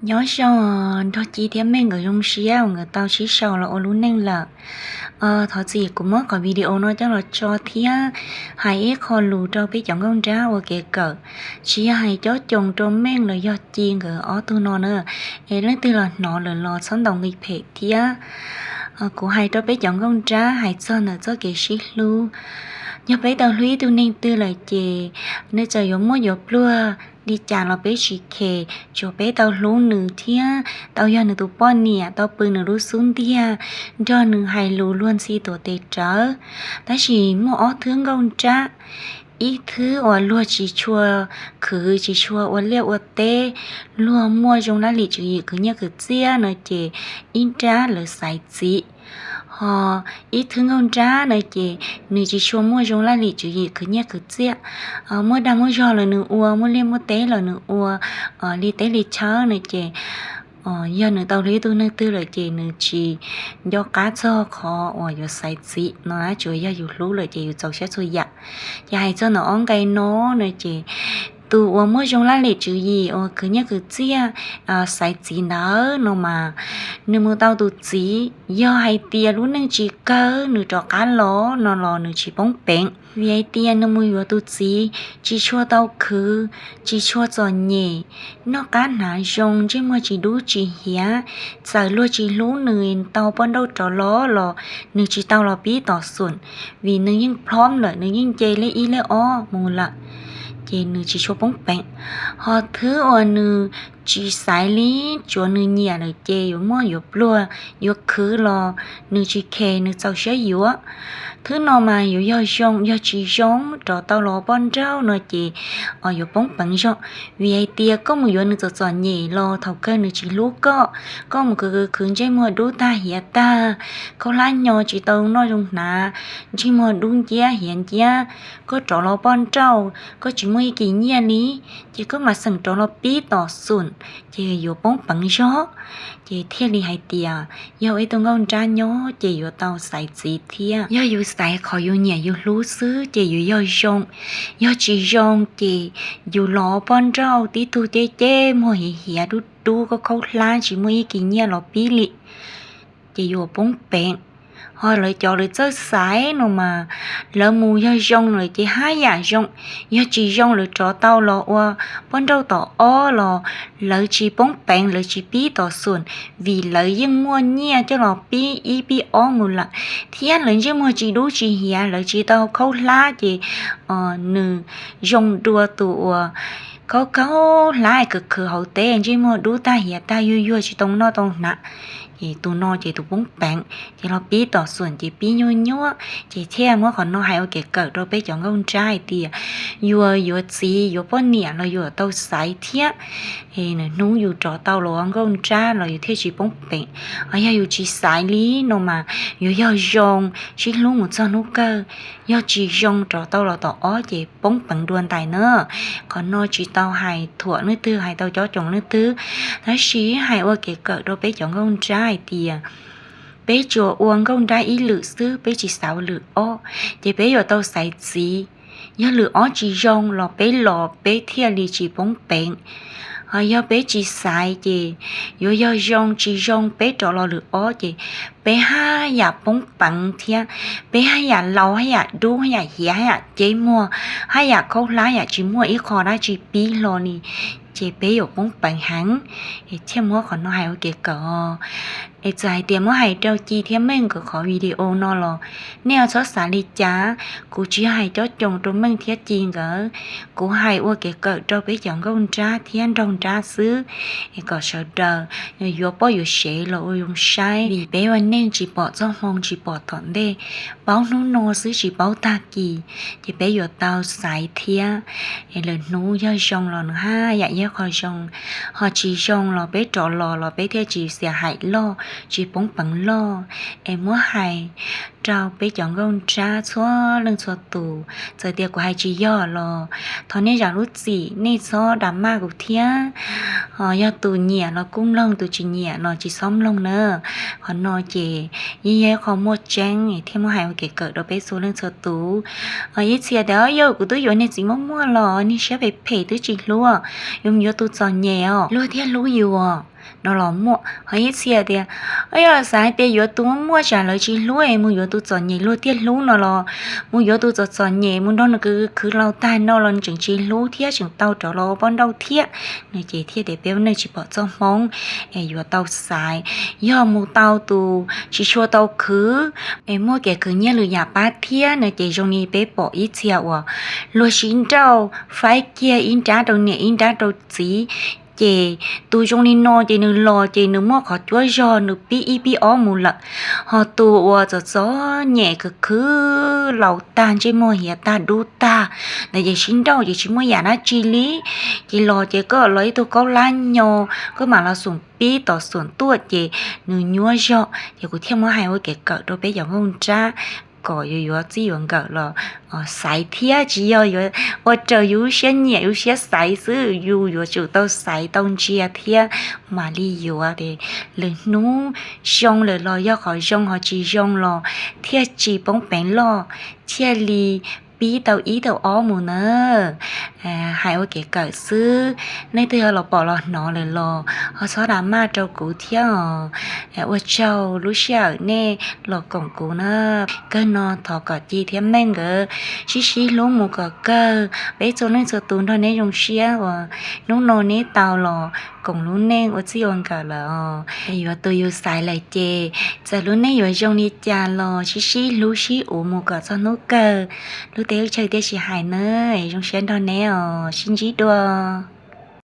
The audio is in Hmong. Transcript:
Nyob zoo, Nraug Ci thiab Meej nkawd zoo siab uas nkawd tau sib sau los ua lub neej lawm. Thov txim kuv muab qhov video no coj los tso thiab hais ib qho lus rau peb cov nkauj nrab ua kev kawm, tsis yog hais cob coos rau Meej los yog Ci nkawd ob tug no na. Es leej twg los hnov lawm los txhob ntaus nqi phem thiab. Kuv hais rau peb cov nkauj nrab hais txog ntawm txoj kev sib hlub. Yog peb tau hlub ib tug neeg twg lawm ces nws txawm yuav muaj yuav pluag li cas los peb tsis khes, tsuas peb tau hlub nws thiab tau yog nws tus poj niam, tau pw nws lub xub ntiag, nrog nws hais lus luag ntxhi tuam tes rawv. Tab sis muaj ob thwb nkauj nrab, ib thwb uas luag tsis tshua khwv, tsis tshua ua liaj ua teb, luag muaj zoo laj lim tswv yim khwv nyiaj khwv txiaj no ces ib nrab lawv xaiv txiv. Ho ib thwb nkauj nrab no ces nws tsis tshua muaj zoo laj lim tswv yim khwv nyiaj khwv txiaj, muaj dag muaj zog los nws ua, muaj liaj muaj teb los nws ua, li teb li chaw no ces yog nws tau hlub ib tug neeg twg lawm ces nws tsis nco qab txog qhov uas yuav xaiv txiv no, tsuas yog yus hlub lawm ces yus txaus siab txhua yam. Ces hais txog ntawm ob nqe no no ces tus uas muaj zoo laj lim tswv yim uas khwv nyiaj khwv txiaj, xaiv txiv ntawd no mas nws mus tau tus txiv, yog hais tias lub neej tsis kawg nws rov qab los no los nws tsis poob peev, vim hais tias nws mus yuav tus txiv tsis tshua tau khwv, tsis tshua txom nyem, noj qab hnav zoo, ntsej muag tsis dub tsis hiav. Txawm luag tsis hlub nws, tau poj nrauj rov los los nws tsis tau los pib tom xoom, vim nws yeej plhob lawm, nws yeej nce lej ib lej ob mus lawm, ces nws tsis tshua poob peev. Ho thwb uas nws tsis xaiv li, tsuav nws nyiam lawm ces yuav muaj yuav pluag, yuav khwv los nws tsis khes, nws txaus siab yuav. Thwb no mas yuav yog zoo, yog tsis zoo rov tau los poj nrauj no ces yuav poob peev zog, vim hais tias koj mus yuav nws txom txom nyem los thaum kawg nws tsis hlub koj, koj mus khwv khwv khwv ntsej muag dub tag hiav tag, khaub hlab nyo tsis tau noj zoo hnav, ntsej muag dub nciab hiav nciab, koj rov los poj nrauj koj tsis muaj ib kis nyiaj li, ces koj mam xeem rov los pib tom xoom, ces yuav poob peev zog. Ces thiaj li hais tias yog ib tug nkauj nrab nyob ces yuav tau xaiv txiv thiab. Yog yus xaiv qhov yus nyiam yus hlub xwb ces yuav yog zoo, yog tsis zoo ces yus los poj nrauj tib tug ceb ceb muag hiav hiav dub dub, koj khaub hlab tsis muaj ib kis nyiaj los pib li, ces yuav poob peev. Ho lawv cov lawv txawj xaiv no mas lawv mus yog zoo lawm ces haj yam zoo, yog tsis zoo lawv rov tau los ua poj nrauj tom ob los lawv tsis poob peev, lawv tsis pib tom xoom, vim lawv yeej muaj nyiaj coj los pib ib pib ob mus lawm, thiab lawv ntsej muag tsis dub tsis hiav, lawv tsis tau khaub hlab ces nws zoo dua tus uas khaub khaub hlab khwv khwv hauv teb ntsej muag dub tag hiav tag yuag yuag tsis tau noj tau hnav. Ces tus no ces tus poob peev, ces los pib tom xoom ces pib nyuaj nyuaj. Ces thiaj muab qhov no hais ua kev kawm rau peb cov nkauj nrab hais tias yus yuav txiv yuav poj niam los yus tau xaiv thiab, nws hnub yus rov tau los ua nkauj nrab los yus thiaj tsis poob peev. Ho yog yus tsis xaiv li no mas yuav yog zoo sib hlub mus txog hnub kawg, yog tsis zoo rov tau los tom ob ces poob peev dua ntais na. Qhov no tsis tau hais thuam leej twg, hais tau cob coos leej twg, tab sis hais ua kev kawm rau peb cov nkauj nrab hais tias peb tsuas ua nkauj nrab ib lwm xwb, peb tsis xaiv lwm ob, ces peb yuav tau xaiv txiv. Yog lwm ob tsis zoo los peb los peb thiaj li tsis poob peev. Ho yog peb tsis xaiv ces yuav yog zoo tsis zoo peb rov los lwm ob ces peb haj yam poob peev thiab, peb haj yam laus haj yam dub haj yam hiav haj yam ceb muag, haj yam khaub hlab yam tsis muaj ib qho dab tsi pib hlo li, ces peb yuav poob peev heev. Thiaj muab qhov no hais ua kev kawm. Es txawm hais tias muab hais rau Ci thiab Meej nkawd qhov video no los nej txhob xav li cas, kuv tsis yog hais cob coos rau Meej thiab Ci nkawd, kuv hais ua kev kawm rau peb cov nkauj nrab thiab nraug nrab xwb, es kom sawv daws yuav poj yuav sev los ua zoo saib, vim peb ua neej tsis pom txoj hmoo tsis pom tom ntej, paub hnub no xwb tsis paub tag kis, ces peb yuav tau xaiv thiab. Es lwm hnub yog zoo los nws haj yam yog qhov zoo, ho tsis zoo los peb rov los los peb thiaj tsis xiam haim loj, tsis poob peev loj. Es muab hais rau peb cov nkauj nrab txhua leej txhua tus, txawm tias kuv hais tsis yog los thov nej zam lub txim, nej txhob drama kuv thiab. Ho yog tus nyiam los kuj mloog, tus tsis nyiam los tsis txhob mloog na. Qhov no ces Yeej yog qhov muaj tseeb thiaj muab hais ua kev kawm rau peb txhua leej txhua tus. Ib txhia tias, yog kuv twb yuav niag txiv muaj muaj los niag siab phem phem twb tsis hlub, yuav mus yuav tus txom nyem os luag thiaj hlub yus no los muaj. Ho ib txhia tias, yog xav hais tias yuav tus muaj muaj tsam lawv tsis hlub es mus yuav tus txom nyem luag thiaj hlub no los mus yuav tus txom txom nyem mus nrog nws khwv khwv laus tag no los nws tseem tsis hlub thiab tseem tau rov los ua poj nrauj thiab. No ces thiaj tias peb ua neej tsis pom txoj hmoov es yuav tau xaiv. Yog mus tau tus tsis tshua tau khwv es muaj kev khwv nyiaj lwm yam pab thiab no ces zoo li peb pom ib txhia uas luag sib nrauj faib kiag ib nrab rau niam ib nrab rau txiv, ces tus zoo li no ces nws los ces nws muaj qhov cuab zog nws pib ib pib ob mus lawm. Ho tus uas txom txom nyem khwv khwv laus tag ntsej muag hiav tag dub tag ntawd ces sib nrauj ces tsis muaj yam dab tsi li. Ces los ces koj los ib tug kaub lab nyo, koj mam los xum pib tom xum tuaj ces nws nyuaj zog. Ces kuv thiaj muab hais ua kev kawm rau peb cov nkauj nrab kom yus yuav txij yuav nkawm los xaiv thiab tsis yog yuav ua raws yus siab nyiam yus siab xaiv xwb, yus yuav tsum tau xaiv tau ntsia thiab mam li yuav. Lwm hnub zoo lawm los yog qhov zoo, ho tsis zoo los thiaj tsis poob peev loj, thiaj li pib tau ib tau ob mus na. Hais ua kev kawm xwb, nej twg yog los pom los hnov lawm los ho txhob dam maj rau kuv thiab os. Ua tsaug lub sij hawm nej los koom kuv na. Kawg no thov kom Ci thiab Meej nkawd sib sib hlub mus kom kawg, peb txhua leej txhua tus nrog neb zoo siab uas hnub no neb tau los koom lub neej ua txij ua nkawm lawm os. Yuav tus yus xaiv lawm ces txawm lub neej yuav zoo li cas los sib sib hlub sib uv mus kom txog hnub kawg, lub teb lub chaw thiaj tsis hais na. Zoo siab nrog neb os, sib ntsib dua.